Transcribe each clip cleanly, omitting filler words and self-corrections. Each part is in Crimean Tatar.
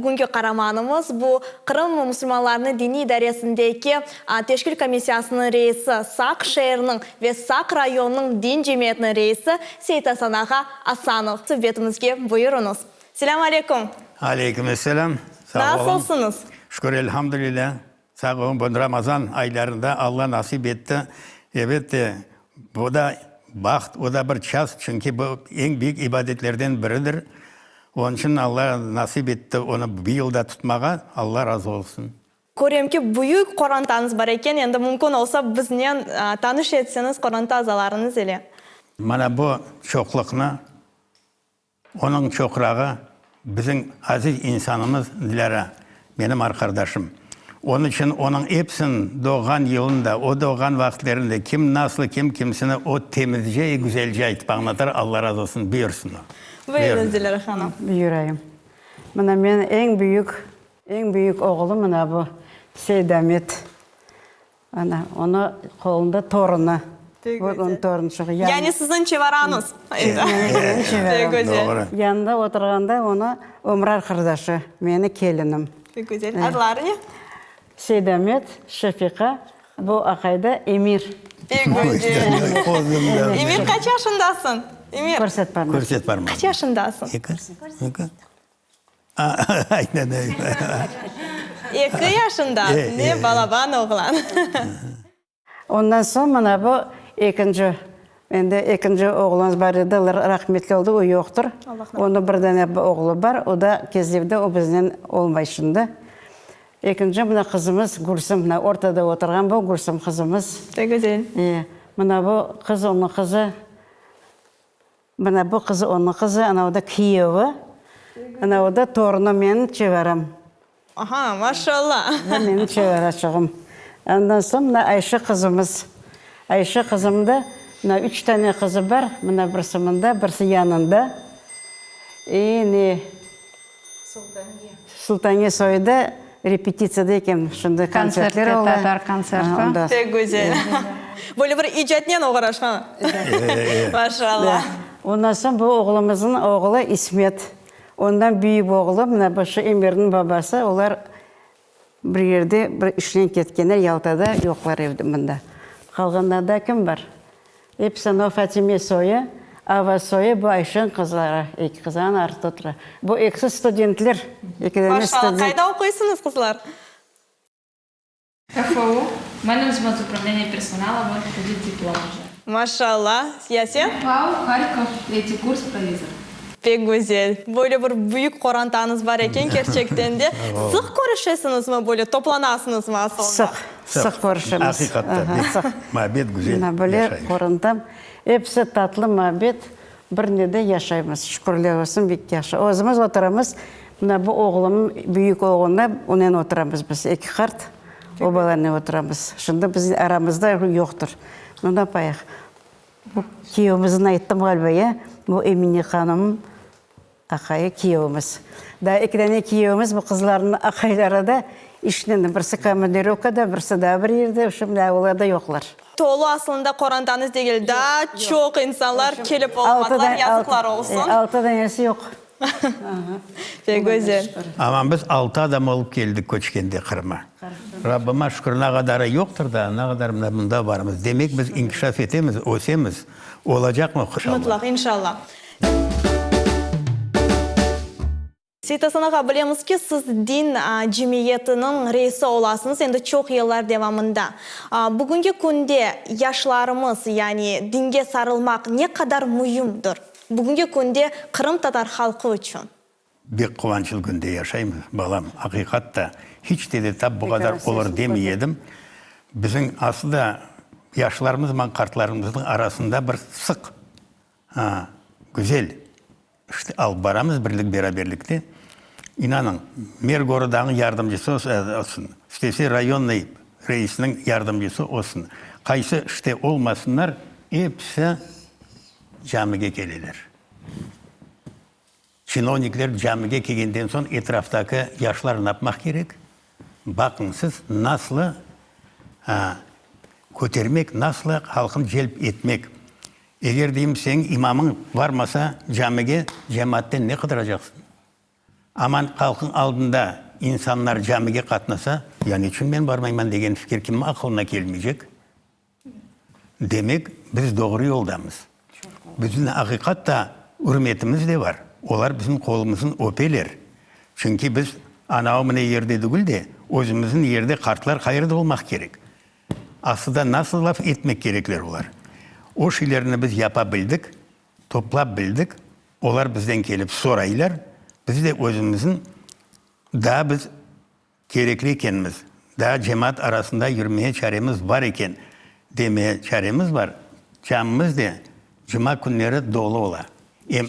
Bugünki qaramanımız, bu, Qırım musulmanlarınıñ diniy idaresindeki teşkil komissiyasınıñ reisi, Saq şeeriniñ ve Saq rayonınıñ din cemiyetiniñ reisi Seytasan ağa Asanov. Suhbetimizge buyurıñız. Selâm aleyküm! Aleyküm esselâm! Sağ olun! Nasılsıñız? Şükür, elhamdülillâ! Sağ olun, bu Ramazan aylarında Alla nasip etti. Elbette, bu da baht, o da bir ças, çünki bu eñ büyük ibadetlerden biridir. Onıñ içün Alla nasip etti onı bir yıl da tutmağa, Alla razı olsun. Körem ki, büyük qorantañız bar eken, endi mümkün olsa biznen tanış etseñiz qoranta azalarıñız ile. Mana bu çoqluqnı Onıñ çoqrağı bizim aziz insanımız Dilâra, menim arqardaşım. Onıñ içün onıñ epsin doğğan yılında, o doğğan vaqıtlerinde kim nasıl, kim kimsini o temizce e güzelce aytıp añlatar, Alla razı olsun, buyursın o. Buyurıñız, Dilâra hanım. Buyurayım. Mına men eñ büyük, eñ büyük oğlum mına bu Seydamet. Ana, onı qolunda torunı. Pek Bu güzel. onıñ torunçığı. Yani siziñ çevarañız endi. Menim çevaram. Pek güzel. Doğru. Yanında oturğanda onı ömür arqadaşı, meni kelinim. Pek güzel. Adları ne? Seydamet, Şefiqa, bu aqay da Emir. Pek güzel. Emir, qaç yaşındasıñ? Emir. Körset parmaq. Körset parmaq. Qaç yaşındasıñ? Eki. Eki. Aynen öyle. Eki yaşında, ne balaban oğlan. Ondan soñ mına bu ekinci, endi ekinci oğlumız bar edi, rahmetli oldı, o yoqtır. Onıñ bir dane oğlu bar, o da Kezlevde, o biznen olmay şimdi. Ekinci mına qızımız Gülsüm, mına ortada oturğan bu Gülsüm qızımız. Ne güzel. Mına bu qız, onıñ qızı. Mına bu qız onıñ qızı, ana o da kiyevi, ana o da torunı, menim çevarım. Aha, maşallah. Bu menim çevaraçığım. Ondan soñ mına Ayşe qızımız. Ayşe qızım da, mına üç tane qızı bar, mına birisi mında, birisi yanında. İ ne? Sultaniye. Sultaniye soyu da repetitsiyada eken, şimdi kontsertler ola. Tatar kontserti. Pek güzel. Böyle bir icatnen oğraşqan. Maşallah. Ondan soñ bu oğlumıznıñ oğlu İsmet. Ondan büyük oğlu, mına bu şu Emirniñ babası, olar bir yerde bir işnen ketkenler, Yaltada yoqlar evde mında. Qalğanlarda kim bar? Episi anau Fatime soyu, Ava soyu, bu Ayşeñ qızları, eki qızı ana artta otura. Bu ekisi studentler, eki dane Maşallah, student. qayda oquysıñız, qızlar? KFU, Menejment upravleniye personala, vot будет diplom uje. Maşallah, ya sen? FAU, Harkov, tretiy kurs, provizor. Pek güzel. Böyle bir büyük qorantañız bar eken kerçekten de. Sıq körüşesiñizmi böyle, toplanasıñızmı asılında? Sıq, sıq körüşemiz. Aqiqatta, pek muabbet, güzel Mına böyle yaşayış. qorantam, episi tatlı, muabbet, bir nede yaşaymız, şükürler olsun, bek yahşı. Özümiz oturamız, mına bu oğlum, büyük oğlum da, onen oturamız biz, eki qart, o balanen oturamız. Şimdi bizim aramızda yoqtır. Nu, napayıq. Bu kiyevimizni ayttım ğaliba, ya? Bu Emine hanım aqayı, kiyevimiz. Daa eki dane kiyevimiz, bu qızlarnıñ aqayları da işnen, birisi komandirovkada, birisi daa bir yerde, şimdi olar da yoqlar. Tolu aslında qorantañız degil, daa çoq insanlar kelip olamadılar, yazıqlar olsun. Altı danesi yoq. Pek güzel. Amma biz altı adam olıp keldik köçkende Qırıma. Rabbıma şükür, ne qadarı yoqtır da, ne qadar mına mında barmız. Demek, biz inkişaf etemiz, ösemiz. Olacaqmı, inşallah. Mıtlaq, inşallah. Seytasan ağa, bilemiz ki, siz din cemiyetiniñ reisi olasıñız endi çoq yıllar devamında. Bugünki künde yaşlarımız, yani dinge sarılmaq ne qadar müimdir? Bugünki künde qırımtatar halqı içün. Bek quvançlı künde yaşaymız, balam, aqiqat da, hiç te de tap bu qadar olur demey edim. Bizim aslı da yaşlarımızman qartlarımıznıñ arasında bir sıq, güzel işte alıp baramız birlik-beraberlikte. İnanıñ, mer gorodanıñ yardımcısı olsun, istese rayonnıy reisniñ yardımcısı olsun, qaysı işte olmasınlar, episi camige keleler. Çinovnikler camige kelgenden soñ etraftaki yaşlar napmaq kerek? Baqıñ, siz naslı kötermek, naslı halqnı celp etmek? Eger, deyim, seniñ imamıñ barmasa camige, cemaatten ne qıdıracaqsıñ? Aman halqıñ aldında insanlar camige qatnasa, ya neçün men barmayman degen fikir kimniñ aqılına kelmeycek? Demek, biz doğru yoldamız. Bizim aqiqat da ürmetimiz de bar. Olar bizim qolumıznı öpeler. Çünki biz anavı-mına yerde degil de, özümizniñ yerde qartlar qayerde olmaq kerek? Aslıda nasıl laf etmek kerekler olar? O şeylerni biz yapa bildik, toplap bildik, olar bizden kelip soraylar, biz de özümizniñ daa biz kerekli ekenmiz, daa cemaat arasında yürmeye çaremiz bar eken demeye çaremiz bar, camimiz de cuma künleri dolu ola. Em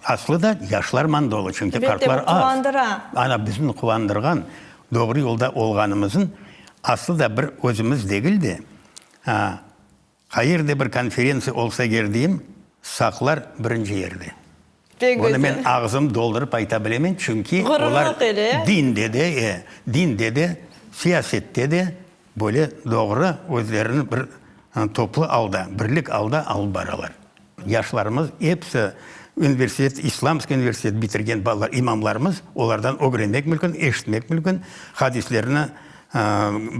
aslı da yaşlarman dolu, çünki Elbette, qartlar bu az. quvandıra. Ana, bizni quvandırğan, doğru yolda olğanımızın aslı da bir özümiz degil de, qayerde bir konferentsiya olsa eger deyim, saqlar birinci yerde. Pek Bunı güzel. men ağzım doldurıp ayta bilemen, çünki olar Ğururlıq ile. dinde de, e, dinde de, siyasette de Böyle doğru özlerini bir toplu alda, birlik alda alıp baralar. Yaşlarımız episi universitet, İslamskiy universitet bitirgen balalar, imamlarımız, olardan ögrenmek mümkün, eşitmek mümkün, hadislerni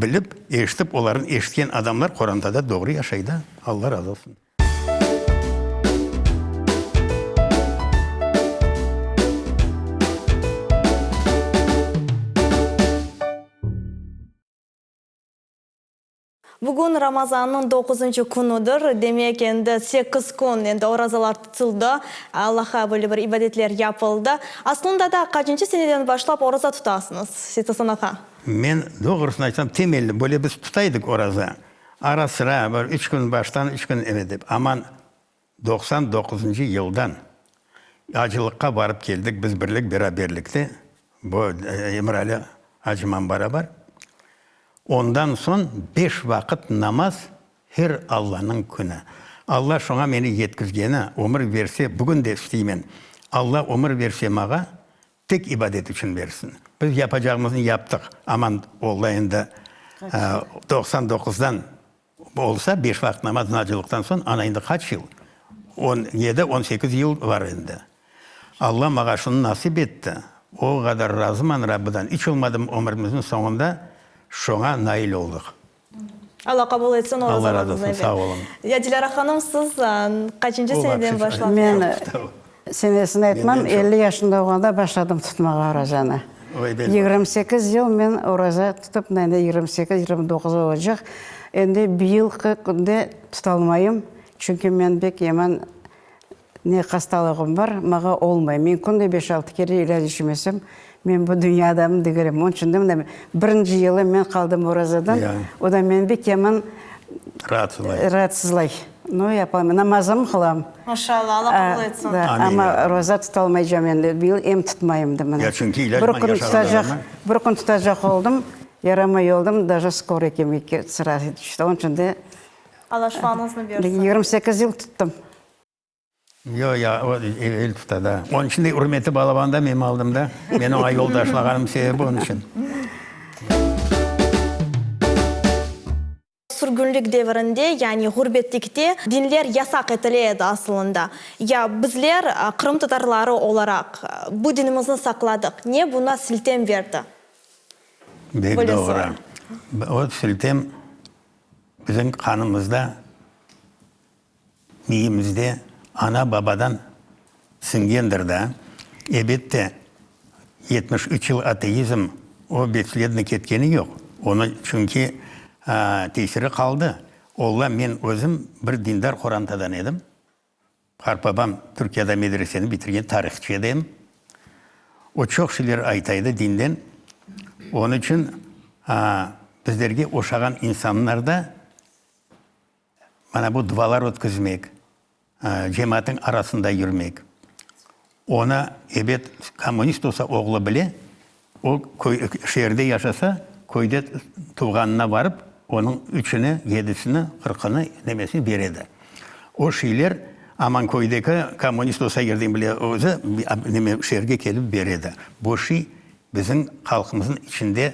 bilip, eşitip, olarnı eşitken adamlar qorantada doğru yaşay da, Alla razı olsun. Bugün Ramazannıñ doquzıncı künüdir, demek, endi sekiz kün endi orazalar tutuldı, Allahqa böyle bir ibadetler yapıldı. Aslında da qaçıncı seneden başlap oraza tutasıñız, Seytasan ağa? Men, doğrusını aytsam, temelli böyle biz tuta edik oraza, ara-sıra bir üç kün baştan, üç kün eve dep, aman 99-ncı yıldan acılıqqa barıp keldik biz birlik-beraberlikte, bu Emirali acıman barabar. Ondan soñ beş vaqıt namaz her Allanıñ künü. Alla şoña meni yetkizgeni, ömür berse, bugün de isteymen, Alla ömür berse mağa, tek ibadet içün bersin. Biz yapacağımıznı yaptıq, aman Alla endi 99-dan Olsa, beş vaqıt namaz nacılıqtan soñ, ana endi qaç yıl? On yedi, on sekiz yıl var endi. Alla mağa şunı nasip etti. O qadar razıman Rabbıdan, iç olmadım ömrümizniñ soñunda şoña nail oldıq. Alla qabul etsin Alla razı orazalarıñıznı. olsun, sağ oluñ. Ya Dilâra hanım, siz qaçıncı seneden başladınız? Men Senesini aytmam, 50 yaşında olğanda başladım tutmağa orazanı. 28 yıl men oraza tutıp, endi 28, 29 olacaq. Endi bıyılqı künde tutalmayım, çünki men bek yaman ne hastalığım bar, mağa olmay. Men künde beş-altı kere ilâc içmesem, men bu dünya adamı degilim. Onıñ içün de mına birinci yılı men qaldım orazadan, o da meni bek yaman raatsızlay. No, yapalmay. Namazım qılam. Maşallah, Alla qabul etsin. Da, amma roza tutalmaycam endi. Bıyıl em tutmayım da mına. Ya çünki ilâc Bir kün tutacaq, bir kün tutacaq oldım, yaramay oldım, daje skoroy kemge sıra tüşti. Onıñ içün de Alla şifañıznı bersin. 28 yıl tuttım. Yoq, ya, o evel tuta da. Onıñ içün de ürmeti balaban da menim aldımda. Men oña yoldaşlağanım sebebi onıñ içün. Sürgünlik devirinde, yani ğurbetlikte dinler yasaq etile edi asılında. Ya bizler, qırımtatarları olaraq, bu dinimizni saqladıq. Ne buna siltem berdi? Bek Böyle doğru. sual. O siltem bizim qanımızda, miyimizde ana-babadan siñgendir da. Ebette, 73 yıl ateizm, o besledno ketkeni yoq. Onı, çünki, tesiri qaldı. Olla men özüm bir dindar qorantadan edim. Qartbabam Türkiyada medreseni bitirgen tarihçı edi em. O çoq şeyler ayta edi dinden. Onıñ içün bizlerge oşağan insanlar da Mana bu dualar ötküzmek, cemaatnıñ arasında yürmek. Onı, ebet, kommunist olsa oğlu bile, o köy, şeerde yaşasa, köyde tuvğanına barıp, onıñ üçüni, yedisini, qırqını, nemesini beredi. O şeyler, aman köydeki kommunist olsa yerden bile özü, neme, şeerge kelip beredi. Bu şey bizim halqımıznıñ içinde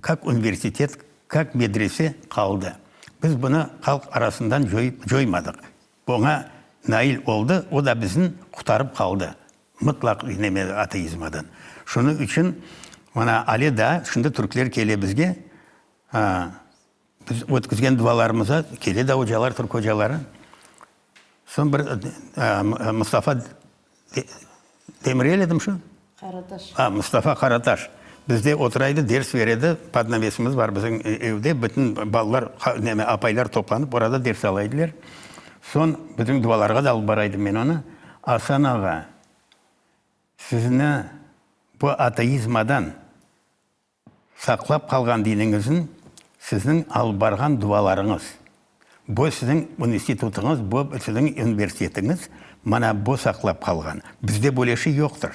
Kak universitet, kak medrese qaldı. Biz bunı halq arasından coymadıq. Buña nail oldı, o da bizni qutarıp qaldı, mıtlaq neme ateizmadan. Şunıñ içün mına ale daa şimdi türkler kele bizge, biz ötküzgen dualarımıza kele da ocalar, türk ocaları. Soñ bir Mustafa Demirel edim şu? Qarataş. A, Mustafa Qarataş. Bizde oturaydı, ders beredi. Podnavesimiz bar bizim evde. Bütün balalar, neme, apaylar toplanıp, orada ders ala ediler. Soñ bizim dualarğa da alıp bara edim men onı. Asan ağa, sizni bu ateizmadan Saqlap qalğan diniñizniñ sizniñ alıp barğan dualarıñız. Bu siziñ institutıñız, bu siziñ universitetiñiz, mana bu saqlap qalğan. Bizde böyle şey yoqtır.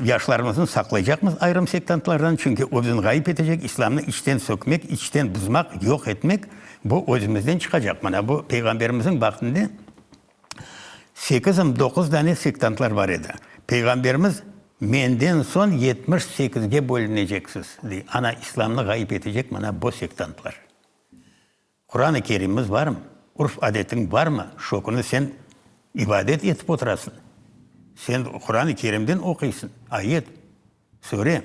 Yaşlarımıznı saqlaycaqmız ayırım sektantlardan, çünki o bizni ğayıp etecek, İslamnı içten sökmek, içten buzmaq, yoq etmek, bu özümizden çıqacaq. Mana bu Peyğamberimizniñ vaqtında Sekizim, doquz dane sektantlar bar edi. Peyğamberimiz, Menden soñ 70 sekizge bölüneceksiz, dey. Ana, İslamnı ğayıp etecek mana bo sektantlar. Quran-ı Kerimimiz barmı? Urf-adetiñ barmı? Şo künü sen ibadet etip oturasıñ. Sen Quran-ı Kerimden oquysıñ, ayet, sure.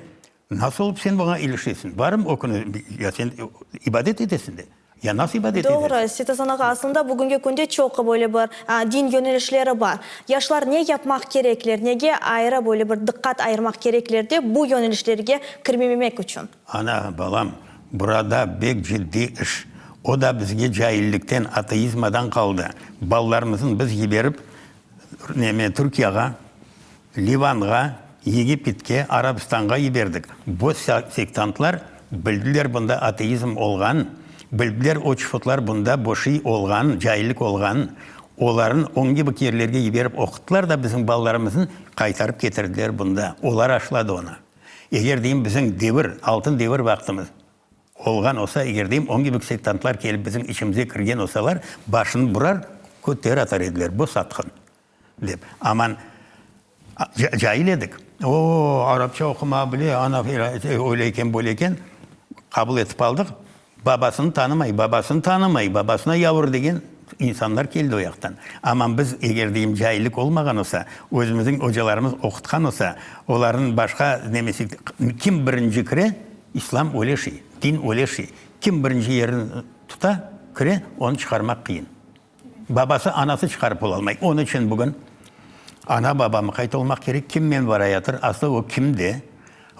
Nasıl olıp sen buña ilişesiñ? Barmı o künü, ya sen ibadet etesiñ de? Ya nasıl ibadet Doğru, etesiñ? Sitasan ağa, aslında bugünki künde çoq böyle bir din yönelişleri bar. Yaşlar ne yapmaq kerekler, nege ayrı böyle bir diqqat ayırmaq kerekler de bu yönelişlerge kirmememek içün? Ana, balam, burada bek ciddiy iş. O da bizge caillikten, ateizmadan qaldı. Balalarımıznı biz yiberip, neme, Türkiyağa, Livanğa, Yegipetke, Arabistanğa yiberdik. Bu sektantlar bildiler bunda ateizm olğan, bildiler o çufutlar bunda boşiy olğan, caillik olğan. Oların oñ kibi yerlerge yiberip oquttılar da bizim balalarımıznı qaytarıp ketirdiler bunda. Olar aşladı onı. Eger deyim bizim devir, altın devir vaqtımız olğan olsa, eger deyim oñ kibi sektantlar kelip bizim içimize kirgen olsalar, başını burar, köter atar ediler. Bu satqın. Dep. Aman, cail edik. O, arapça oqumağa bile, ana, öyle eken, böyle eken, qabul etip aldıq. Babasını tanımay, babasını tanımay, babasına yavur degen insanlar keldi o yaqtan. Aman biz, eger deyim, caillik olmağan olsa, özümizniñ ocalarımız oqutqan olsa, olarnıñ başqa nemesi, kim birinci kire, İslam öyle şey, din öyle şey, kim birinci yerini tuta, kire, onı çıqarmaq qıyın. Babası, anası çıqarıp olalmay. Onıñ içün bugün ana-baba mıqayt olmaq kerek, kimmen barayatır, aslı o kimde?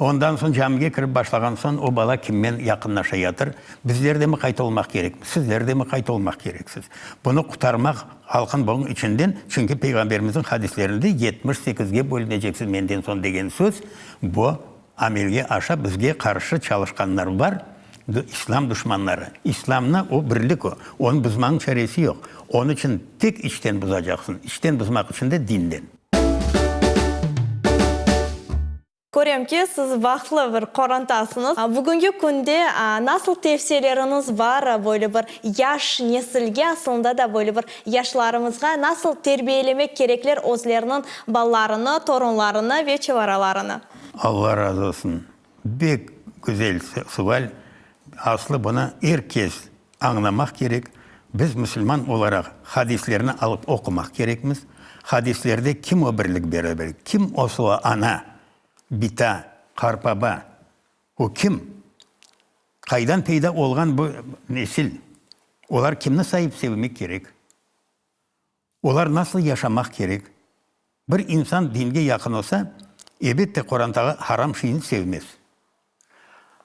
Ondan soñ camige kirip başlağan soñ o bala kimmen yaqınlaşayatır? Bizler de mıqayt olmaq kerekmiz, sizler de mıqayt olmaq kereksiz. Bunı qutarmaq halqın bunıñ içinden, çünki Peyğamberimizniñ hadislerinde 78-ge bölüneceksiz menden soñ degen söz, bu Amelge aşa bizge qarşı çalışqanlar bar, İslam duşmanları. İslamnı o birlik o, onı buzmanıñ çaresi yoq. Onıñ içün tek içten buzacaqsıñ, içten buzmaq içün de dinden. Körem ki, siz bahtlı bir qorantasıñız. Bugünki künde nasıl tevsiyeleriñiz bar böyle bir yaş nesilge, aslında da böyle bir yaşlarımızğa nasıl terbiyelemek kerekler özleriniñ balalarını, torunlarını ve çevaralarını? Alla razı olsun. Bek güzel sual. Aslı bunı er kes añlamaq kerek. Biz musulman olaraq hadislerni alıp oqumaq kerekmiz. Hadislerde kim o birlik beraber, kim o ana, bita, qartbaba, o kim? Qaydan peyda olğan bu nesil? Olar kimni sayıp sevmek kerek? Olar nasıl yaşamaq kerek? Bir insan dinge yaqın olsa, ebette qorantağa haram şeyni sevmez.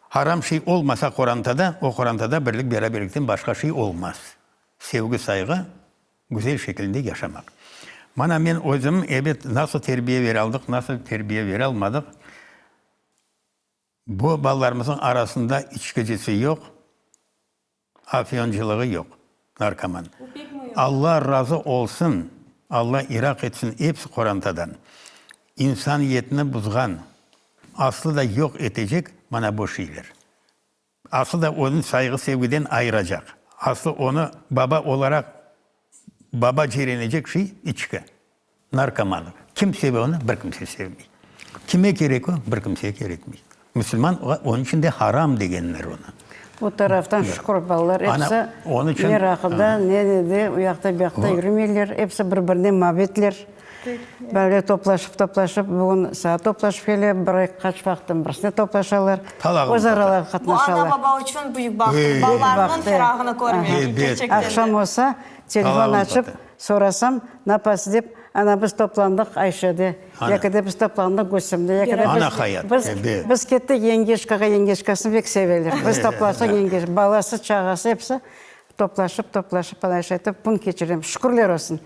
Haram şey olmasa qorantada, o qorantada birlik-beraberlikten başqa şey olmaz. Sevgi-sayğı, güzel şekilde yaşamaq. Mana men özüm, ebet, nasıl terbiye veraldıq, nasıl terbiye veralmadıq, bu balalarımıznıñ arasında içkicisi yoq. Afyoncılığı yoq, narkoman. Alla razı olsun, Alla iraq etsin epsi qorantadan. İnsaniyetni buzğan, aslı da yoq etecek mana bu şeyler. Aslı da onı sayğı-sevgiden ayıracaq. Aslı onı baba olaraq Baba ciyrenecek şey, içki. Narkomanı. Kim seve onı? Bir kimse sevmey. Kime kerek o? Bir kimsege kerekmey. Musulman onıñ içün de haram degenler onı. O taraftan şükür, balalar episi ne raqıda, ne nede, o yaqta, bu yaqta yürümeyler. Episi bir-birine mabetler. Böyle toplaşıp, toplaşıp, bugün saat toplaşıp kele, bir qaç vaqıttan birisine toplaşalar. Talağım Öz araları Bu qatnaşalar. ana-baba içün büyük bahtır, Ey. balalarınıñ Bahtı. ferağını körmek, Ebet. kerçekten de. Aqşam olsa, telefon Talağım açıp, batı. sorasam, napası dep, ana biz toplandıq Ayşede, Ana. yaki de biz toplandıq Gülsümde, yaki de Ana biz, hayat, biz, ebet. biz kettik yengeşkağa, yengeşkasını pek seveler. Biz toplaştıq yengeş, balası, çağası episi toplaşıp, toplaşıp, ana şay etip kün keçiremiz. Şükürler olsun.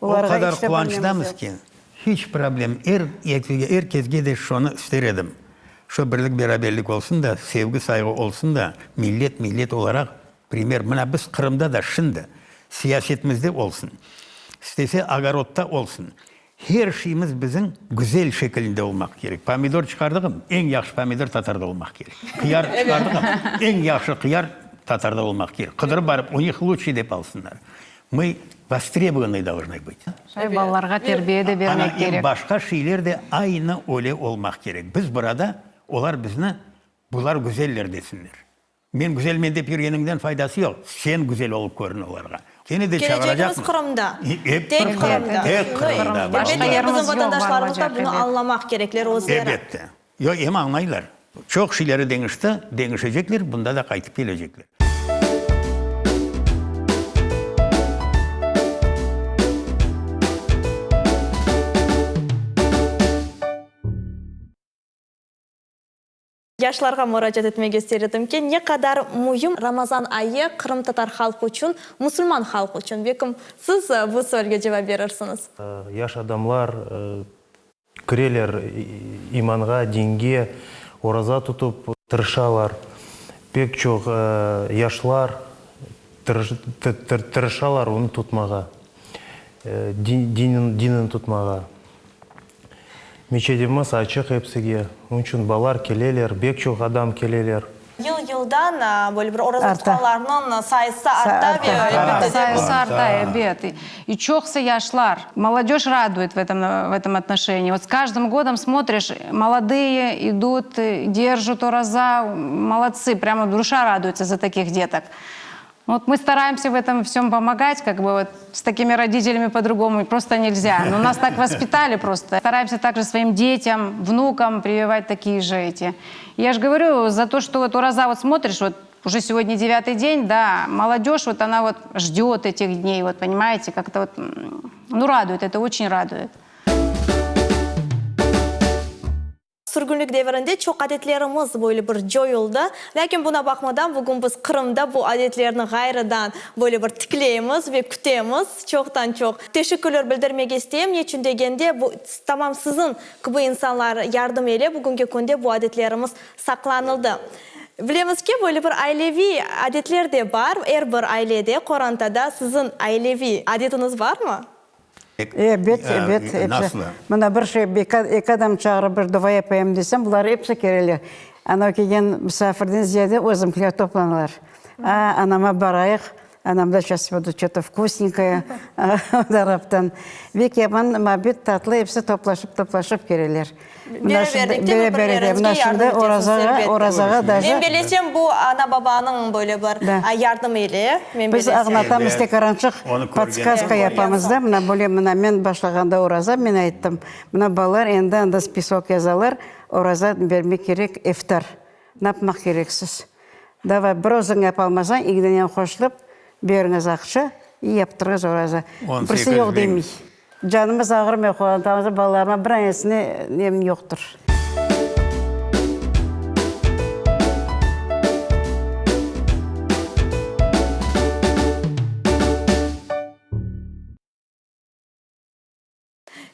O Olarğa qadar iç de bir nemiz quvançdamız yoq. ki, hiç problem, er er kesge de şonı ister edim, şo birlik-beraberlik olsun da, sevgi-sayğı olsun da, millet millet olaraq, primer, mına biz Qırımda da şimdi, siyasetimizde olsun, istese ogorodda olsun, her şeyimiz bizim güzel şekilinde olmaq kerek. Pomidor çıqardığım, eñ yahşı pomidor tatarda olmaq kerek. Qıyar çıqardığım, eñ yahşı qıyar tatarda olmaq kerek. Qıdırıp barıp, u nih lutşiy dep alsınlar. Mı vostrebovanıy dolžnı bıt. Şay balalarğa terbiye de bermek Ana, em kerek. başqa şeyler de aynı öyle olmaq kerek. Biz burada, olar bizni, bular güzeller desinler. Men güzelmen dep yürgeniñden faydası yoq. Sen güzel olıp körün olarğa. Kene de Kelecegimiz çağıracaqmız. Qırımda. Ep Tek Qırımda. Qırımda. Tek Qırımda. Başqa Elbette, yerimiz bizim yoq, vatandaşlarımız da barılacaq, bunı ebet. añlamaq kerekler özleri. Elbette. Yoq, em añlaylar. Çoq şeyleri deñişti, deñişecekler, bunda da qaytıp kelecekler. Yaşlarğa muracaat etmege ister edim ki, ne qadar müim Ramazan ayı qırımtatar halqı içün, musulman halqı içün. Belkim, siz bu sualge cevap berirsiñiz. Yaş adamlar kireler imanğa, dinge, oraza tutıp tırışalar. Pek çoq yaşlar tırışalar onı tutmağa, dinini tutmağa. Meçetimiz açıq epsige, onıñ içün balalar keleler, bek çoq adam keleler. Yıl-yıldan böyle bir oraza tutqanlarnıñ sayısı arta ve elbette de. Sayısı arta, ebet. İ çoqsı yaşlar. Molodej raduet v etom, v etom otnoşenii. Vot s každım godom smotriş, molodıye idut, derjut oraza, molodtsı, prâmo duşa raduetsâ za takih detok. Vot mı staraemsâ v etom vsem pomogat, kak bı vot s takimi roditelyami po-drugomu prosto nelzâ. No nas tak vospitali prosto. Staraemsâ tak же svoim detyam, vnukam privivat takiye же eti. Ya ж govorю, za to, çto vot oraza vot smotriş, vot uje segodnâ devâtıy den, da, molodej vot ona vot ždët etih dney, vot ponimaete, kak-to vot, nu raduet, eto oçen raduet. Sürgünlik devirinde çoq adetlerimiz böyle bir coyuldı. Lâkin buna baqmadan, bugün biz Qırımda bu adetlerni ğayrıdan böyle bir tikleymiz ve kütemiz çoqtan-çoq. Teşekkürler bildirmege isteyim, neçün degende, bu tamam siziñ kibi insanlar yardım ile bugünki künde bu adetlerimiz saqlanıldı. Bilemiz ki, böyle bir aileviy adetler de bar, er bir ailede, qorantada siziñ aileviy adetiñiz barmı? Ebet, ebet, episi. Mına bir şey, eki adam çağırıp bir duva yapayım desem, bular episi keleler. Anav kelgen misafirden ziyade özümkiler toplanalar. A, anama barayıq, anamda şas budu ço-to vkusnenkoye, o taraftan. Bek yaman muabbet, tatlı, episi toplaşıp-toplaşıp keleler. Beraberlikte bir-birleriñizge yardım etesiñiz, elbette. Orazağa daje. Men bilesem, bu ana-babanıñ böyle bir yardımı ile, men Biz bilesem. ağlatamız tekarançıq, podskazka yapamız da, mına böyle, mına men başlağanda oraza, men ayttım, mına balalar endi anda spisok yazalar, oraza bermek kerek, iftar, napmaq kereksiz? Davay, bir özüñ yapalmasañ, ignenen qoşulıp, beriñiz aqça, i yaptırıñız oraza. Birisi yoq demey. Canımız ağırmay, qorantamızda balalarıma bir anesine nem yoqtır.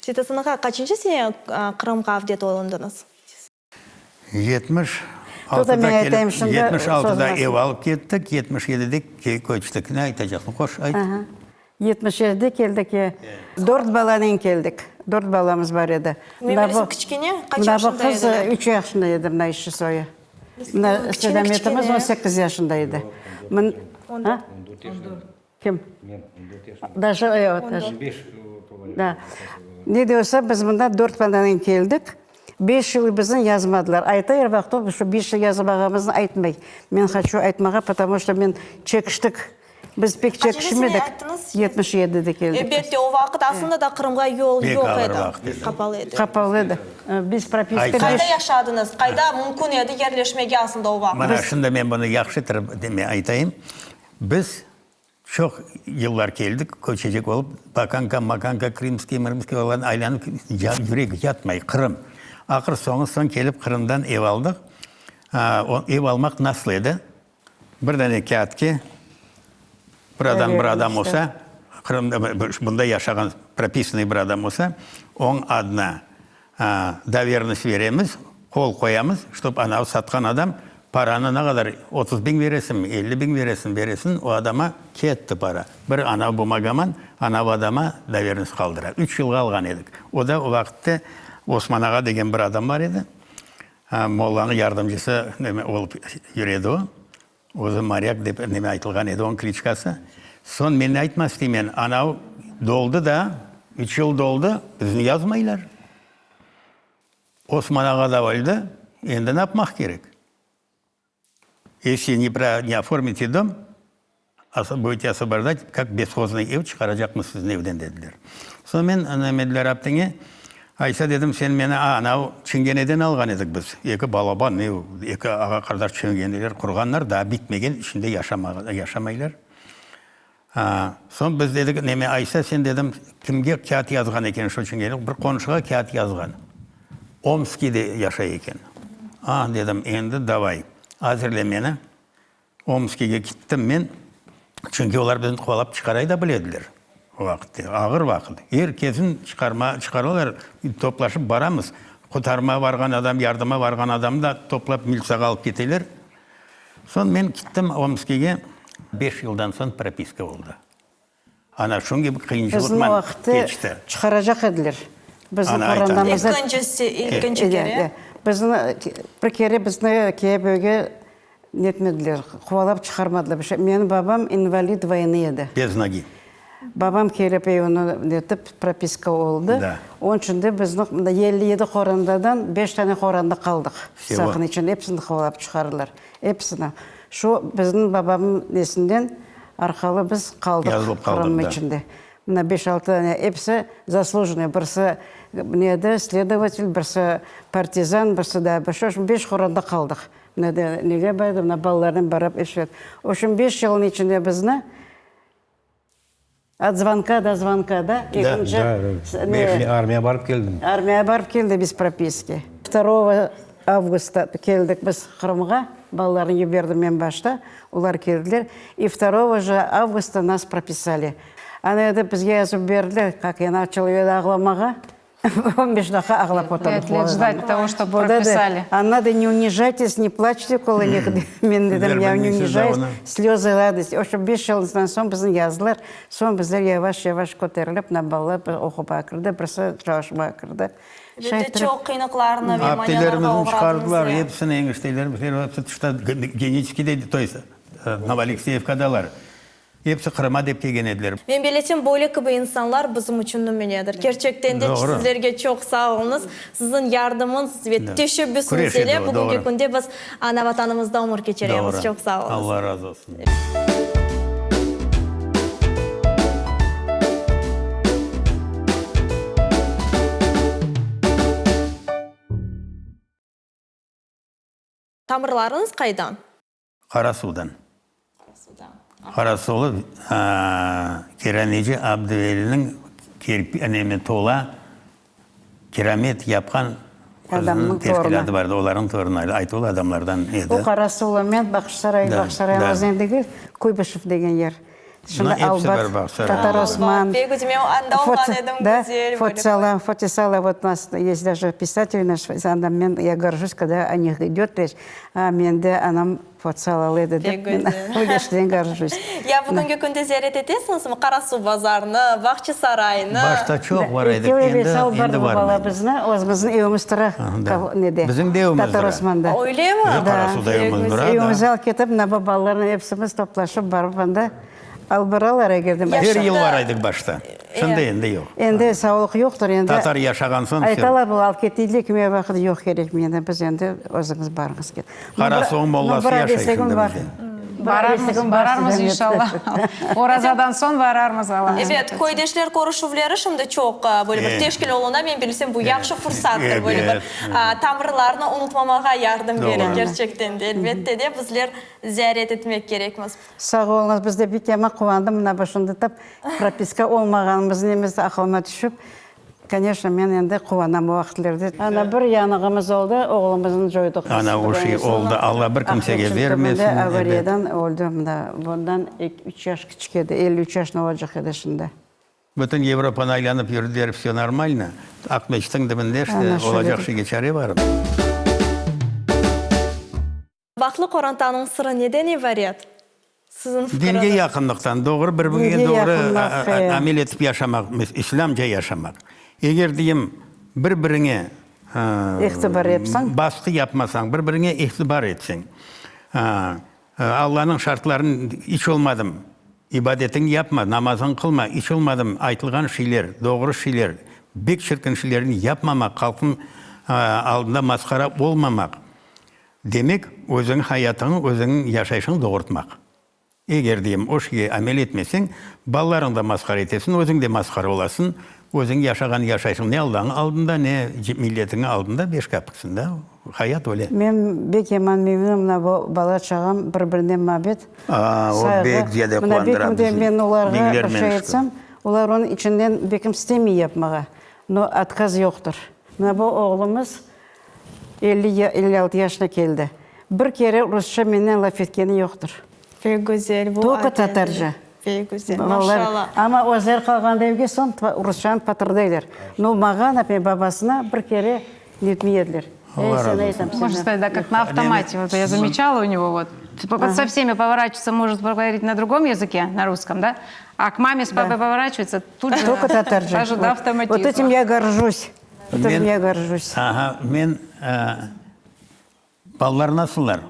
Seytasan ağa, qaçıncı sene Qırımğa avdet olundıñız? 70 Toqta, men altıda aytayım kelip, şimdi, 76da sozmasın. ev alıp kettik, 77de köçtik. Ne aytacaqsıñ, qoş, ayt. Aha. 77de keldik, e. Dört balanen keldik. Dört balamız bar edi. Men Mına bilesem, bu, kiçkene, qaç mına bu yaşında qız ediler? üç yaşında edi, mına işçi soyu. Mına Kiçkene, Sedametimiz kiçkene. 18 yaşında edi. Mın, a? Kim? Men, 14 yaşında. Daje, yoq, daje. 15 tola. Da. Ne de olsa, biz mında dört balanen keldik. Beş yıl bizni yazmadılar. Ayta er vaqıt o, şu beş yıl yazmağımıznı aytmay. Men haçu aytmağa, potomu çto men çekiştik. Biz pek Qaçıncı sene çekişmedik, ayttıñız? 77 de keldik biz. Elbette, o vaqıt aslında da Qırımğa yol Pek yoq ağır edi, vaqıt edi. qapalı edi. Qapalı edi. Biz propiska Aytsa- Qayda yaşadıñız? Qayda mümkün edi yerleşmege aslında o vaqıt? Mana şimdi men bunı yahşı ettirip deme aytayım. Biz çoq yıllar keldik, köçecek olıp, Bakanka, Makanka, Krımskiy, Mrımskiy olarnı aylanıp, yürek yatmay, Qırım. Ahır soñu soñ kelip Qırımdan ev aldıq. O ev almaq nasıl edi? Bir dane kâğıtke bir adam bir adam olsa, Qırımda bunda yaşağan propisanıy bir adam olsa, onıñ adına dovernost veremiz, qol qoyamız, ştob anavı satqan adam paranı ne qadar, 30 biñ veresinmi, 50 biñ veresin, veresin, o adama ketti para. Bir anavı bumagaman anavı adama dovernost qaldıra. Üç yılğa alğan edik. O da o vaqıtte Osman ağa degen bir adam bar edi. Mollanıñ yardımcısı neme olıp yüre edi o. Özü Moryak dep neme aytılğan edi onıñ kliçkası. Soñ men ne aytmaq isteymen, anav doldı da, üç yıl doldı, bizni yazmaylar. Osman ağa da öldi, endi ne yapmaq kerek? Esli ne oformite dom, Budete osvobojdat, kak bezhoznıy ev çıqaracaqmız sizni evden, dediler. Soñ men Mediler aptenge, Aysa, dedim, sen meni, a, anav çingeneden alğan edik biz, eki balaban ev, eki ağa-qardaş çingeneler qurğanlar, daa bitmegen, içinde yaşamaylar. A, soñ biz dedik, neme, Aysa, sen, dedim, kimge kâğıt yazğan eken şu çingene, bir qonşuğa kâğıt yazğan, Omskiyde yaşay eken. A, dedim, endi davay, azirle meni. Omskiyge kittim men, çünki olar bizni quvalap çıqaray da bile ediler o vaqıtte. Ağır vaqıt. Er kesin çıqarma, çıqaralar, toplaşıp baramız. Qutarma varğan adam, yardıma varğan adamnı da toplap militsağa alıp keteler. Soñ men kittim Omskiyge. Beş yıldan soñ propiska oldı. Ana şunıñ kibi Bizim qıyınçılıqman vaqıtte keçti. çıqaracaq ediler. Bizim Ana aytan. qorandamızda İkincisi, ilkinci kere. Bizni, bir kere bizni Keböge netmediler, quvalap çıqarmadılar bir şey. Menim babam invalid voynı edi. Bez nogi. Babam kelip evini netip, propiska oldı. Da. Onıñ içün de bizni mında 57 qorandadan beş tane qoranda qaldıq. Vsego. Saqın içün episini quvalap çıqardılar. Episini. Şu bizim babamnıñ nesinden arqalı biz qaldıq Yazılıp qaldıq, Qırım da. içinde. Mına beş-altı dane episi zaslujennıy, birisi ne edi, sledovatel, birisi partizan, birisi daa bir şey. Şu beş qoranda qaldıq. Mına de nege bardı, mına balalarnen barıp iş et. O şun beş yılnıñ içinde bizni ot zvonka do zvonka, da, ekinci Da, ne, da. Armiya barıp keldim. Armiyağa barıp keldi bez propiski. Vtorogo avgusta keldik biz Qırımğa, balalarnı yiberdim men başta, olar keldiler. I vtorogo je avgusta nas propisali. Ana endi bizge yazıp berdiler, kak ya načala endi ağlamağa, on beş daqqa ağlap oturdıq. Pât let ždать togo, çtob propisali. A nado ne unijaytes, ne plaçte kolo nih, men dedim, ya ne unijayus, slözı radosti. O şu beş yıldan soñ bizni yazdılar, soñ bizler yavaş-yavaş köterilip, mına balalar bir oqumağa kirdi, birisi çalışmağa kirdi. Elbette, çoq qıyınlıqlarnı ve manialarğa Aptelerimizni oğradınız. çıqardılar, episini, eñiştelerimiz, episi tışta, Geniçkide, to est, Novoalekseyevkadalar. Episi Qırıma dep kelgen ediler. Men belesem, böyle kibi insanlar bizim içün nümünedir. Kerçekten de, Doğru. sizlerge çoq sağ oluñız. Siziñ yardımıñız ve teşebbüsiñiz Küreş ile edi o, bugünki doğru. künde biz ana Vatanımızda ömür keçiremiz. Doğru. Çoq sağ oluñız. Allah razı olsun. Tamırlarıñız qaydan? Qarasuvdan. Qarasuvlı kerameci Abduveliniñ nemi tola kiramet yapqan qızınıñ teşkilâtı bardı, olarnıñ torunı, aytuvlı adamlardan edi. O Qarasuvlı, men Bağçasaray, Bağçasaray özeni degil, Kuybışev degen yer. Şimdi Albat, Tatar Osman, Fotsala, Fotisala, vot u nas есть даже писатель наш, anda men, ya gorjus, kogda o nih idöt reç, a mende anam Fotsalalı edi dep, men öyle gorjus. Ya bugünki künde ziyaret etesiñizmi Qarasuv bazarını, Bağçasaraynı? Başta çoq bar edik, endi, endi barmaymız. Bizni özümizniñ evimiz tura, nede, Bizim de evimiz Tatar tura. Osmanda. Öylemi? Qarasuvda evimiz tura, da. Evimize alıp ketip, mına bu balalarnen epsimiz toplaşıp barıp anda alıp baralar eger de. Her yıl bar edik başta, şimdi endi yoq. Endi savlıq yoqtır, endi. Tatar yaşağan soñ. Aytalar, bu alıp keteyler, kime vaqıt yoq kerek meni, biz endi özüñiz barıñız. Qarasuvnıñ mollası yaşay şimdi bizde. Bararmız, bararmız inşallah. Orazadan soñ bararmız, Alla nasip Ebet, etse. köydeşler körüşüvleri şimdi çoq böyle bir teşkil oluna, men bilsem, bu yahşı fursattır, böyle bir tamırlarnı unutmamağa yardım bere, kerçekten de. Elbette de, bizler ziyaret etmek kerekmiz. Sağ oluñız, biz de bek yaman quvandım, mına bu şimdi tap propiska olmağanımız nemiz aqılıma tüşip, Koneçno, men endi quvanam o vaqıtlerde. Ana, bir yanığımız oldı, oğlumıznı coydıq biz. Ana, o şey oldı, Alla bir kimsege vermesin, ebet. Avariyadan öldi, mında, bundan üç yaş kiçik edi, 53 yaşında olacaq edi şimdi. Bütün Evropanı aylanıp yürdiler, vse normalno, Aqmeçitniñ dibinde işte olacaq şeyge çare barmı? Bahtlı qorantanıñ sırı neden ibaret? Siziñ fikiriñiz? Dinge yaqınlıqtan, doğru bir-birge doğru amel etip yaşamaq, islâmca yaşamaq. Eger, deyim, bir-biriñe İhtibar etseñ. Basqı yapmasañ, bir-biriñe ihtibar etseñ, Allanıñ şartlarını iç olmadım, ibadetiñni yapma, namazıñı qılma, iç olmadım, aytılğan şeyler, doğru şeyler, bek çirkin şeylerni yapmamaq, halqnıñ aldında masqara olmamaq. Demek, özüñ hayatıñı, özüñniñ yaşayışıñı doğurtmaq. Eger, deyim, o şeyge amel etmeseñ, balalarıñ da masqara etesin, özüñ de masqara olasıñ, özüñ yaşağan yaşayışıñ ne Allañıñ aldında, ne milletiñiñ aldında beş kapiksin da, hayat öyle. Men bek yaman memnünim, mına bu bala-çağam bir-birine mabet, Aa, o sayğı. bek ziyade Mına quvandıra bekim de bizi, men olarğa bir biñlermen şey şükür. aytsam, olar onıñ içinden bekim istemey yapmağa, no otkaz yoqtır. Mına bu oğlumız 50, 56 yaşına keldi. Bir kere rusça mennen laf etkeni yoqtır. Pek güzel, bu Tolko tatarca. Pek güzel, maşallah. Amma özleri qalğanda evge soñ rusçanı patırdaylar. No, mağa, naprimer, babasına bir kere netmey ediler. Allah razı olsun. Можно сказать, да, как на автомате. Вот я замечала у него вот. Со всеми поворачиваться может поговорить на другом языке, на русском, да? А к маме с папой поворачивается тут же. Только tatarca. Даже до автоматизма. Вот этим я горжусь. Men, я горжусь. Aha, men, balalar nasıllar?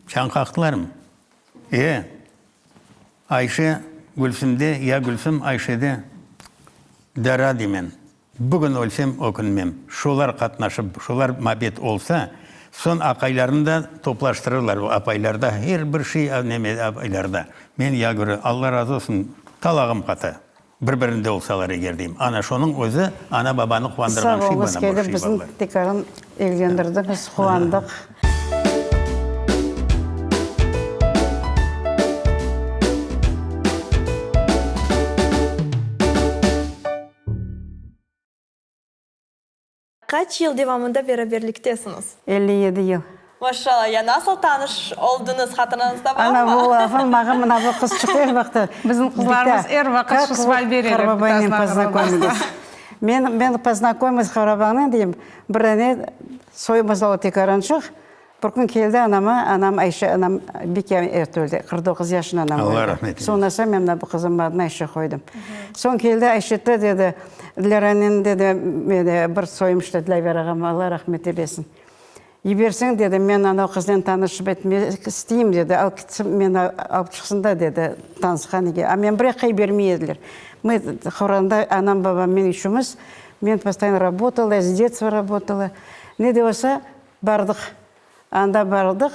Çañ qaqtılarmı? E, Ayşe Gülsümde, ya Gülsüm Ayşede, Dara deymen. Bugün ölsem, ökünmem. Şolar qatnaşıp, şolar mabet olsa, soñ aqaylarnı da toplaştırırlar, apaylarda her bir şey, neme, apaylarda. Men, ya görü, Alla razı olsun, talağım qata. Bir-birinde olsalar eger deyim. Ana şonıñ özü ana-babanı quvandırğan Sağ şey oluñız, bana bu kelip şey bizni balalar. tekaran eglendirdiñiz, quvandıq. Qaç yıl devamında beraberliktesiñiz? 57 yıl. Maşallah, ya nasıl tanış oldıñız, hatırañızda barmı? Ana bu lafın maña mına bu qızçıq er vaqıt. Bizim qızlarımız er vaqıt şu sual bereler. Qarbabaynen poznakomilись. Men, men poznakomilась qarbabanen deyim, bir dane soyumız ola tekarançıq, Bir kün keldi anama, anam Ayşe, anam bek erte öldi, 49 yaşında anam öldi. Allah rahmet eylesin. Soñra soñ men mına bu qızımnıñ adını Ayşe qoydım. Soñ keldi Ayşe dedi, Dilâranen dedi, meni bir soyum işte Dilâver ağam, Allah rahmet eylesin. Yiberseñ dedi, men ana o qıznen tanışıp etmek isteyim dedi, al ketsin, meni alıp çıqsın da dedi, tanışqan. A meni bir yaqqa yibermey ediler. Мы qoranda anam, babam, men üçümiz, men postoyanno работала, s detstva работала. Ne de olsa, Bardıq. Anda bardıq.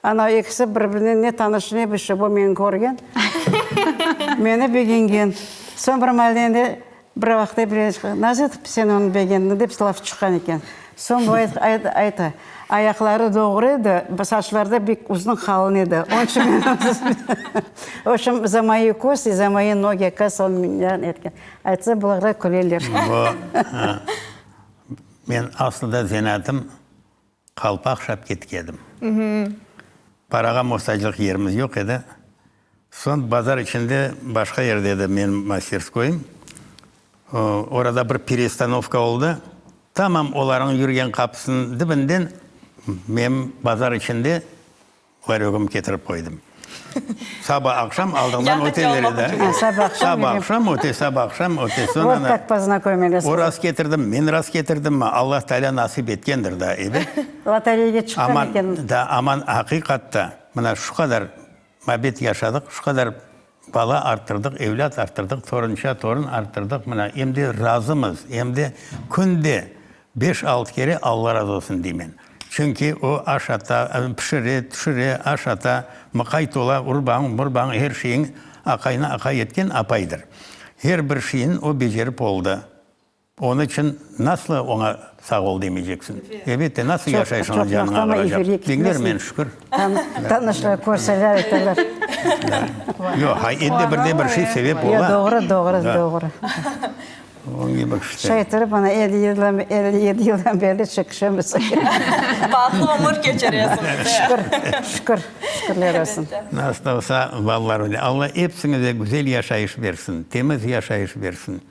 Ana ekisi bir-birinen ne tanış, ne bir şey. Bu meni körgen, meni begengen. Soñ bir maalde endi bir vaqıtta bir nasıl etip sen onı begendiñ dep laf çıqqan eken. Soñ bu ayta, ayaqları doğru edi, saçları da bek uzun, qalın edi. Onıñ içün men V obşem, za moyi kosi, za moyi nogi, oказывается, on meni etken. Aytsa, bular da küleler. Men aslında zenaatım qalpaq şapketki edim. Parağa muhtaclıq yerimiz yoq edi. Soñ bazar içinde başqa yerde edi menim masterskoyım. Orada bir perestanovka oldı. Tamam olarnıñ yürgen qapısınıñ dibinden menim bazar içinde Larögim ketirip qoydım. Saba aqşam aldığından öteler edi. Saba aqşam öte, saba aqşam öte. Soñ Vot kak poznakomились. O rast ketirdim, men rast ketirdim. Allah Teala nasip etkendir da, ebet. Lotereyge çıqqan eken. Da, aman aqiqatta, mına şu qadar mabet yaşadıq, şu qadar bala arttırdıq, evlât arttırdıq, torunça, torun arttırdıq. Mına em de razımız, em de künde beş-altı kere Alla razı olsun deymen. Çünki o aşata, pişire, tüşüre, aşata, mıqayt ola, urbañ, murbañ, her şeyiñ aqaynı aqay etken apaydır. Her bir şeyin o becerip oldı. Onıñ içün nasıl oña sağ ol demeyceksiñ? Elbette, nasıl yaşayşıña canıñ ağıracaq? Diñlermen, şükür. Tanışlar körseler aytalar. Yoq, hay, endi bir de bir şey sebep ola. Yoq, doğru, doğru, doğru. Onıñ kibi işte. Şay turıp, ana, 57 yıldan berli çekişemiz. Bahtlı ömür keçiresiñiz. Şükür, şükür, şükürler olsun. Nasıl olsa, balalar öyle. Alla episiñize güzel yaşayış bersin, temiz yaşayış bersin.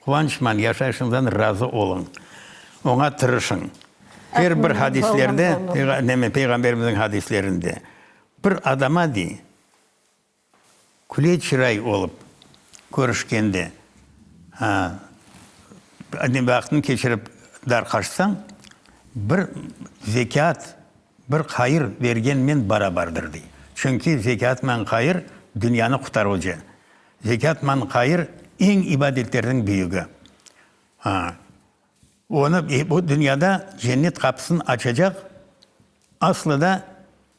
Quvançman, yaşayışıñızdan razı oluñ, oña tırışıñ. Her bir hadislerde, neme, Peyğamberimizniñ hadislerinde, bir adama dey, küle çıray olıp körüşkende, ha, vaqtını keçirip darqaşsañ, bir zekât, bir hayır bergenmen barabardır, dey. Çünki zekâtman hayır dünyanı qutarıcı. Zekâtman hayır eñ ibadetlerniñ büyügi. Ha, onı bu dünyada cennet qapısını açacaq aslı da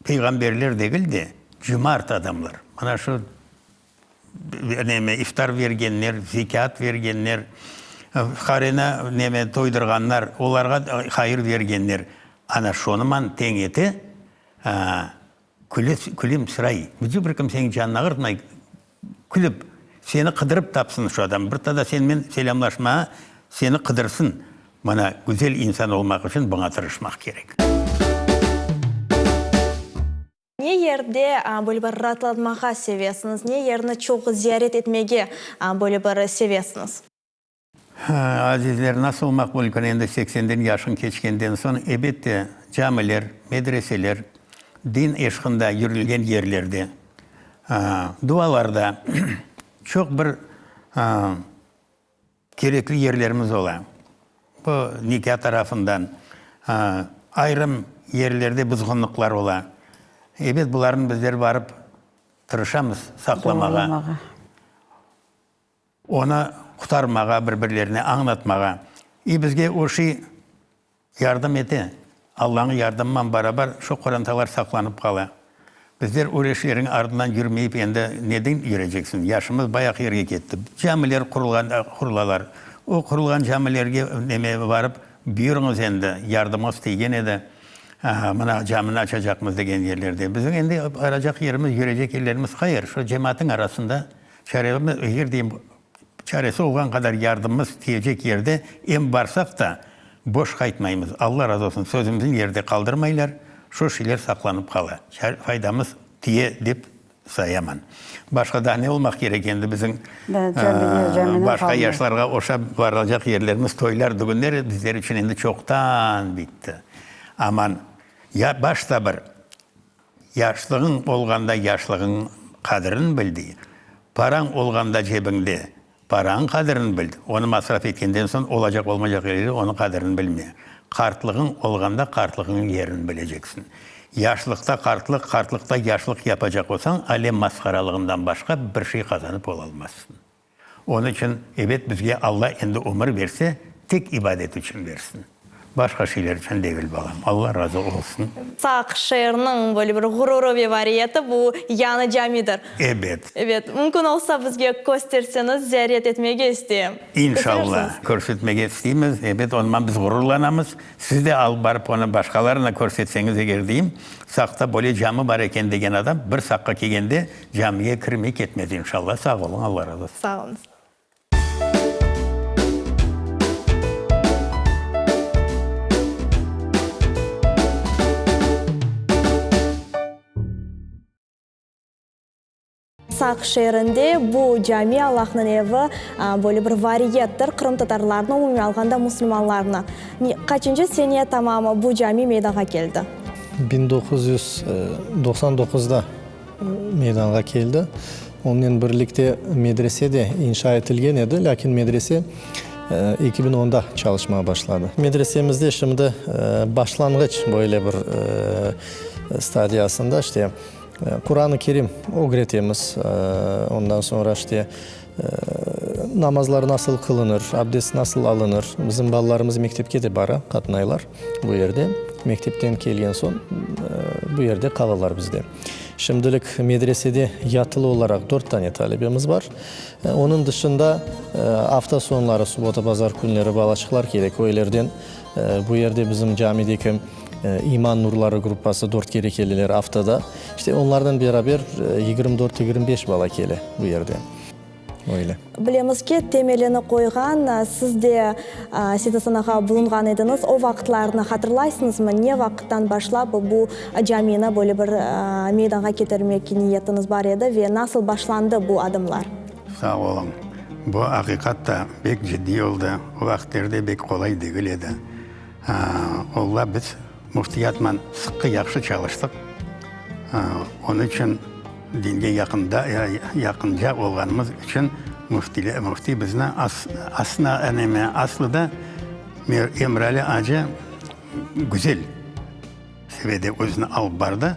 peyğamberler degil de, cümart adamlar. Mana şu neme, iftar bergenler, zekât bergenler, fuqareni neme, toydurğanlar, olarğa hayır bergenler. Ana şonıman teñ ete, ha, Külümsiray, bütün bir kimseniñ canını ağırtmay, külip, seni qıdırıp tapsın şu adam, bir tada senimen selâmlaşmağa seni qıdırsın. Mana, güzel insan olmaq içün buña tırışmaq kerek. Ne yerde böyle bir raatlanmağa sevesiñiz, ne yerni çoq ziyaret etmege böyle bir sevesiñiz? Azizler, nasıl olmaq mümkün, endi seksenden yaşıñ keçkenden soñ, ebette, camiler, medreseler, din eşqında yürülgen yerlerde, dualarda çoq bir kerekli yerlerimiz ola. Bu nikâ tarafından ayrım yerlerde buzğunlıqlar ola. Ebet, bularnı bizler barıp tırışamız saqlamağa. Onı qutarmağa, bir-birlerine añlatmağa. İ bizge o şey yardım ete. Allanıñ yardımıman barabar şu qorantalar saqlanıp qala. Bizler öyle şeylerniñ ardından yürmeyip endi neden yüreceksiñ? Yaşımız bayaq yerge ketti. Camiler qurulğan, qurulalar. O qurulğan camilerge neme barıp, buyurıñız endi, yardımıñız tiygen edi. Mına camini açacaqmız degen yerlerde. Bizim endi baracaq yerimiz, yürecek yerlerimiz qayer? Şu cemaatnıñ arasında. Çaremiz, eger deyim, çaresi olğan qadar yardımımız tiyecek yerde em barsaq da, boş qaytmaymız. Alla razı olsun, sözümizni yerde qaldırmaylar, şu şeyler saqlanıp qala. Faydamız tiye dep sayaman. Başqa daa ne olmaq kerek endi bizim başqa yaşlarğa oşap barılacaq yerlerimiz, toylar, dügünler bizler içün endi çoqtan bitti. Aman, ya başta bir Yaşlığıñ olğanda yaşlığıñ qadrin bil, dey. Parañ olğanda cebiñde, parañ qadrin bil, onı masraf etkenden soñ olacaq-olmaycaq yerge onıñ qadrin bilme. Qartlığıñ olğanda qartlığıñıñ yerini bileceksiñ. Yaşlıqta qartlıq, qartlıqta yaşlıq yapacaq olsañ, alem masqaralığından başqa bir şey qazanıp olalmazsıñ. Onıñ içün, ebet, bizge Alla endi ömür berse, tek ibadet içün bersin. Başqa şeyler içün degil, balam. Alla razı olsun. Saq şeeriniñ böyle bir ğururı ve variyeti bu yañı camidir. Ebet. Ebet. Mümkün olsa, bizge kösterseñiz, ziyaret etmege isteyim. İnşalla, körsetmege isteymiz. Ebet, onıman biz ğururlanamız. Siz de alıp barıp onı başqalarına körsetseñiz eger deyim, Saqta böyle cami bar eken degen adam bir Saqqa kelgende camige kirmey ketmez inşallah. Sağ oluñ, Alla razı olsun. Sağ oluñız. Saq şeerinde bu cami, Allahnıñ evi, böyle bir variyettir, qırımtatarlarnı, umumen alğanda musulmanlarnı. Qaçıncı sene tamam bu cami meydanğa keldi? 1999da meydanğa keldi. Onnen birlikte medrese de inşa etilgen edi, lâkin medrese 2010da çalışmağa başladı. Medresemizde şimdi başlanğıç böyle bir stadiyasında, işte, Quran-ı Kerim ögretemiz, ondan soñra işte namazlar nasıl qılınır, abdest nasıl alınır. Bizim balalarımız mektepke de bara, qatnaylar bu yerde. Mektepten kelgen soñ bu yerde qalalar bizde. Şimdilik medresede yatılı olaraq dört tane talebemiz bar. Onıñ dışında afta soñları, subota, bazar künleri balaçıqlar kele köylerden. Bu yerde bizim camideki İman nurları gruppası dört kere keleler aftada. İşte onlarnen beraber 24, 25 bala kele bu yerde. Öyle. Bilemiz ki, temelini qoyğan, siz de, Seydasan ağa, bulunğan ediñiz. O vaqıtlarnı hatırlaysıñızmı? Ne vaqıttan başlap bu camini böyle bir meydanğa ketirmek niyetiñiz bar edi ve nasıl başlandı bu adımlar? Sağ oluñ. Bu aqiqat da bek ciddiy oldı. O vaqıtlerde bek qolay degil edi. Olla biz müftiyatman sıqı yahşı çalıştıq. Onıñ içün dinge yaqında, yaqınca olğanımız içün müfti bizni aslında, neme, aslı da Emrali acı güzel seviyede özüni alıp bardı.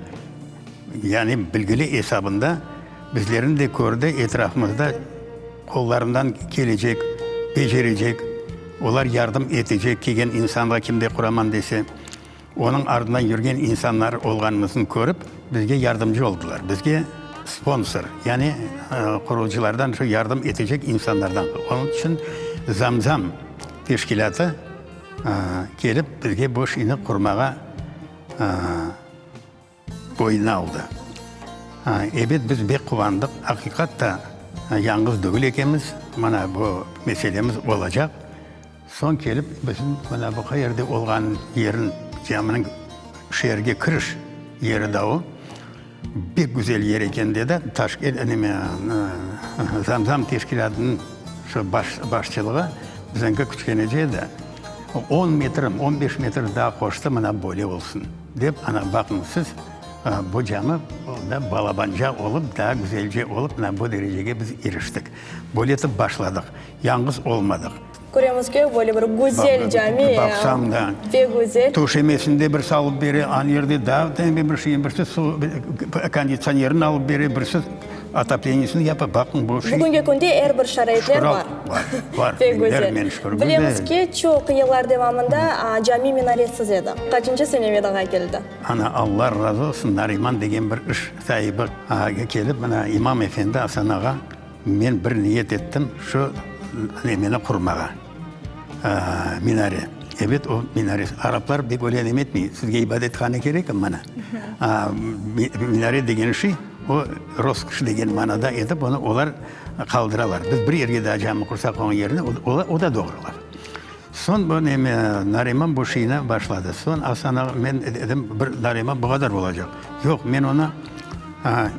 Yani bilgili esabında bizlerni de kördi, etrafımızda qollarından kelecek, becerecek, olar yardım etecek kelgen insanğa kimde quraman dese. Onıñ ardından yürgen insanlar olğanımıznı körip, bizge yardımcı oldılar. Bizge sponsor, yani qurucılardan şu yardım etecek insanlardan. Onıñ içün Zamzam teşkilâtı kelip bizge bu şeyni qurmağa boyuna aldı. Ebet, biz bek quvandıq. Aqiqat da, yañğız degil ekenmiz, mana bu meselemiz olacaq. Soñ kelip bizim mına bu qayerde olğan yerin, caminiñ şeerge kiriş yeri da o. Bek güzel yer eken dedi. Taşkent, neme, Zamzam teşkilâtınıñ şu baş, başçılığı bizimki küçkenece edi. On metr, on beş metr daa qoştı, mına böyle olsun, dep, ana baqıñ siz, bu cami da balabanca olıp, daa güzelce olıp, mına bu derecege biz iriştik. Böyle etip başladıq. Yañğız olmadıq. Köremiz ki, böyle bir güzel cami, Baqsam da, pek güzel. Töşemesini de birisi alıp bere, an yerde daa bir şeyin birisi suv konditsionerini alıp bere, birisi otoplenyesini yapa. Baqıñ, bu şey. Bugünki künde er bir şaraitler bar. Bar, bar. Pek güzel. Biñlernen şükür. Bilemiz ki, çoq yıllar devamında cami minaresiz edi. Qaçıncı sene meydanğa keldi? Ana, Alla razı olsun, Nariman degen bir iş saibi kelip, mına, imam efendi Asan ağa, Men bir niyet ettim şu nemeni qurmağa, minare. Ebet, o minare, araplar bek öyle neme etmey, sizge ibadethane kerek, mana. Minare degen şey, o roskoş degen manada etip, onı olar qaldıralar. Biz bir yerge daa cami qursaq onıñ yerine, o da doğru laf. Soñ bu neme, Nariman bu şeyni başladı. Soñ Asan ağa, men dedim, bir Nariman bu qadar olacaq. Yoq, men onı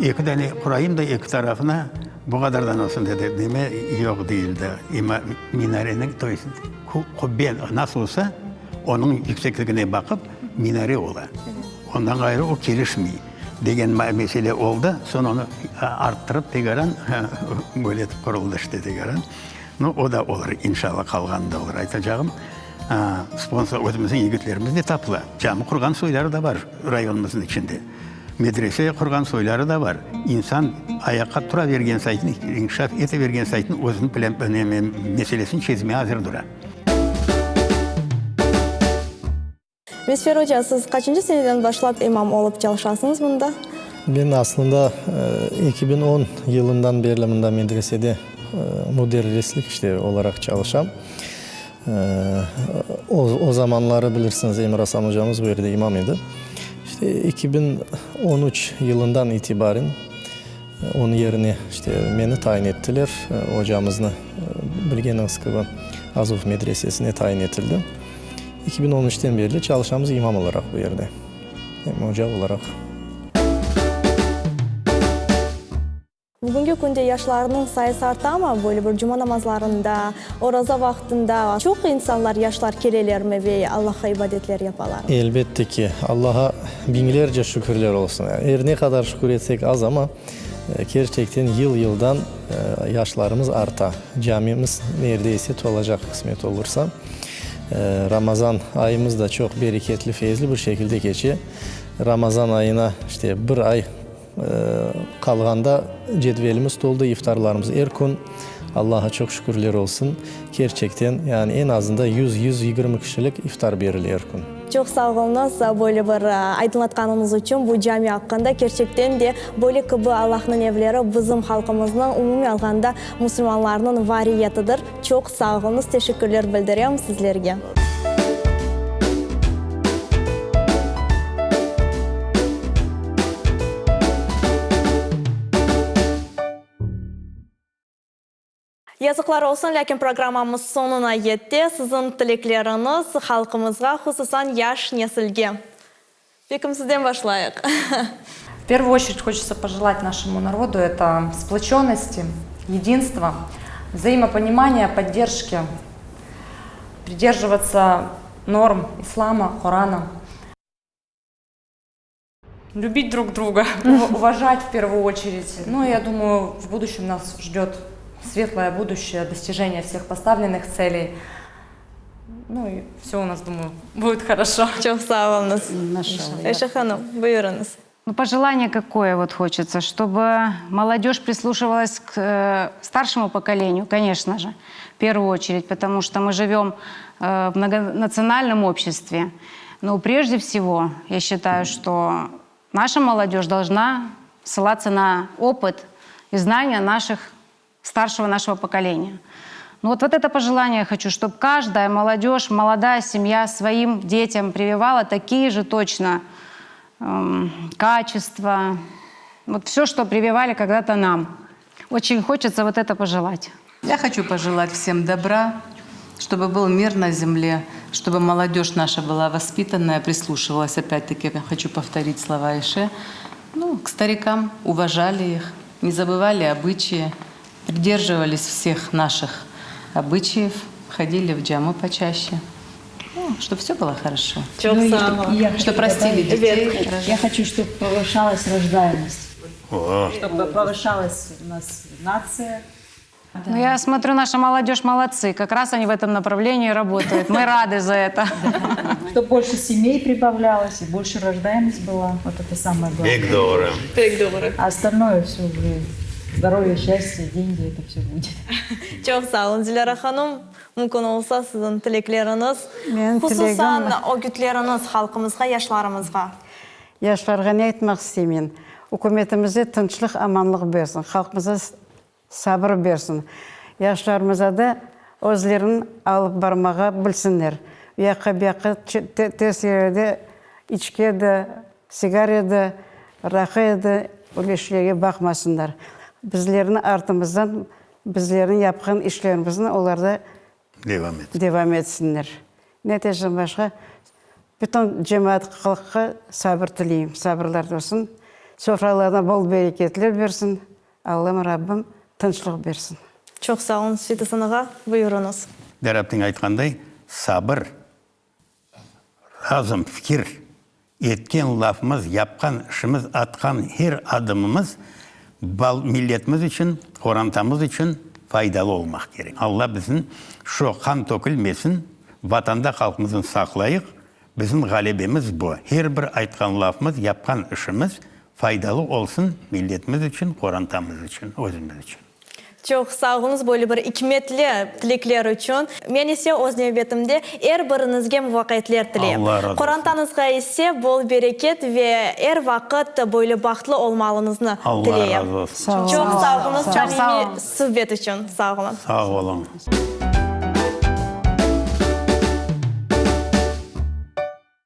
eki dane qurayım da eki tarafına bu qadardan olsun, dedi. Neme, yoq, deyildi. Minareniñ, to est, qubbe nasıl olsa, onıñ yüksekligine baqıp, minare ola. Ondan ğayrı o kelişmey, degen mesele oldı. Soñ onı arttırıp tegeran, böyle etip quruldı işte tegeran. Nu, o da olur, inşalla, qalğanı da olur. Aytacağım, sponsor özümizniñ yigitlerimiz de tapıla. Cami qurğan soyları da bar rayonımıznıñ içinde. Medrese qurğan soyları da bar. İnsan ayaqqa tura bergen sayın, inkişaf ete bergen sayın özüniñ meselesini çezmege azır dura. Mesfer oca, siz qaçıncı seneden başlap imam olıp çalışasıñız mında? Men aslında 2010 yılından berli mında medresede müderrislik işte olaraq çalışam. O zamanları bilirsiñiz, Emir Asan ocamız bu yerde imam edi. İşte 2013 yılından itibaren Onıñ yerine işte meni tayin ettiler. Ocamıznı, bilgeniñiz kibi, Azov medresesine tayin etildi. 2013-ten berli çalışamız imam olaraq bu yerde, em oca olaraq. Bugünki künde yaşlarnıñ sayısı artamı? Böyle bir cuma namazlarında, oraza vaqtında çoq insanlar, yaşlar kelelermi ve Allahqa ibadetler yapalarmı? Elbette ki, Allaha biñlerce şükürler olsun. Er ne qadar şükür etsek az, amma kerçekten yıl-yıldan yaşlarımız arta. Camimiz nerde ise tolacaq, qısmet olursa. Ramazan ayımız da çoq bereketli, feyizli bir şekilde keçe. Ramazan ayına işte bir ay Qalğanda cedvelimiz toldı, iftarlarımız er kün, Allaha çoq şükürler olsun, kerçekten, yani eñ azında yüz, 120 kişilik iftar berile er kün. Çoq sağ oluñız böyle bir aydınlatqanıñız içün bu cami aqqında. Kerçekten de böyle kibi Allahnıñ evleri bizim halqımıznıñ, umumiy alğanda musulmanlarnıñ variyetidir. Çoq sağ oluñız, teşekkürler bildirem sizlerge. Yazıqlar olsun, lâkin programmamız soñuna yette. Siziñ tilekleriñiz halqımızğa, hususan yaş nesilge. Bekim, sizden başlayıq. В первую очередь хочется пожелать нашему народу это сплоченности, единства, взаимопонимания, поддержки, придерживаться норм ислама, Корана. Любить друг друга, уважать в первую очередь. Ну, я думаю, в будущем нас ждет светлое будущее, достижение всех поставленных целей. Ну и все у нас, думаю, будет хорошо. Çoq sağ oluñız. Ayşe hanım, buyurıñız. Ну, пожелание какое вот хочется, чтобы молодежь прислушивалась к э, старшему поколению, конечно же, в первую очередь, потому что мы живем э, в многонациональном обществе. Но прежде всего, я считаю, что наша молодежь должна ссылаться на опыт и знания наших старшего нашего поколения. Ну вот, вот это пожелание я хочу, чтобы каждая молодежь, молодая семья своим детям прививала такие же точно эм, качества, вот все, что прививали когда-то нам. Очень хочется вот это пожелать. Я хочу пожелать всем добра, чтобы был мир на земле, чтобы молодежь наша была воспитанная, прислушивалась, опять-таки, хочу повторить слова Айше, ну, к старикам, уважали их, не забывали обычаи, придерживались всех наших обычаев, ходили в джаму почаще. Ну, чтобы все было хорошо. Çoq sağ oluñ. Что простили детей. Я хочу, чтобы повышалась рождаемость. Чтобы повышалась у нас нация. Ну, я смотрю, наша молодежь молодцы. Как раз они в этом направлении работают. Мы рады за это. Чтобы больше семей прибавлялось и больше рождаемость была. Вот это самое главное. Pek doğru. Pek doğru. А остальное все уже здоровье, счастье, деньги, это все будет. Çoq sağ oluñ, Dilâra hanım. Mümkün olsa, siziñ tilekleriñiz, Menim hususan tilegim- ögütleriñiz halqımızğa, yaşlarımızğa. Yaşlarğa ne aytmaq isteymen? Ükümetimize tınçlıq, amanlıq bersin, halqımıza sabır bersin. Yaşlarımıza da özlerini alıp barmağa bilsinler. U yaqqa, bu yaqqa tez yerlerde içki de, sigara da, raqı da, öyle şeylerge baqmasınlar. Bizlerniñ artımızdan bizlerniñ yapqan işlerimizni olar da Devam et. Devam etsinler. Neticeden başqa, bütün cemaat halqqa sabır tileyim, sabırlar olsun, sofralarına bol bereketler bersin, Allam Rabbim tınçlıq bersin. Çoq sağ oluñ, Sveta ağa, buyurıñız. Deraptıñ aytqanday, sabır, razum, fikir, etken lafımız, yapqan işimiz, atqan her adımımız bal milletimiz içün, qorantamız içün faydalı olmaq kerek. Alla bizim şu qan tökülmesin, Vatanda halqımıznı saqlayıq, bizim ğalebemiz bu. Her bir aytqan lafımız, yapqan işimiz faydalı olsun milletimiz içün, qorantamız içün, özümiz içün. Çoq sağ oluñız böyle bir ikmetli tilekler içün. Men ise öz nevbetimde er biriñizge muvafaqiyetler tileyim. Alla razı olsun. Qorantañızğa ise bol bereket ve er vaqıt böyle bahtlı olmalıñıznı Alla tileyim. razı olsun. Çoq sağ oluñız Çoq sağ samimiy oluñ. subet içün. Sağ oluñ. Sağ oluñ.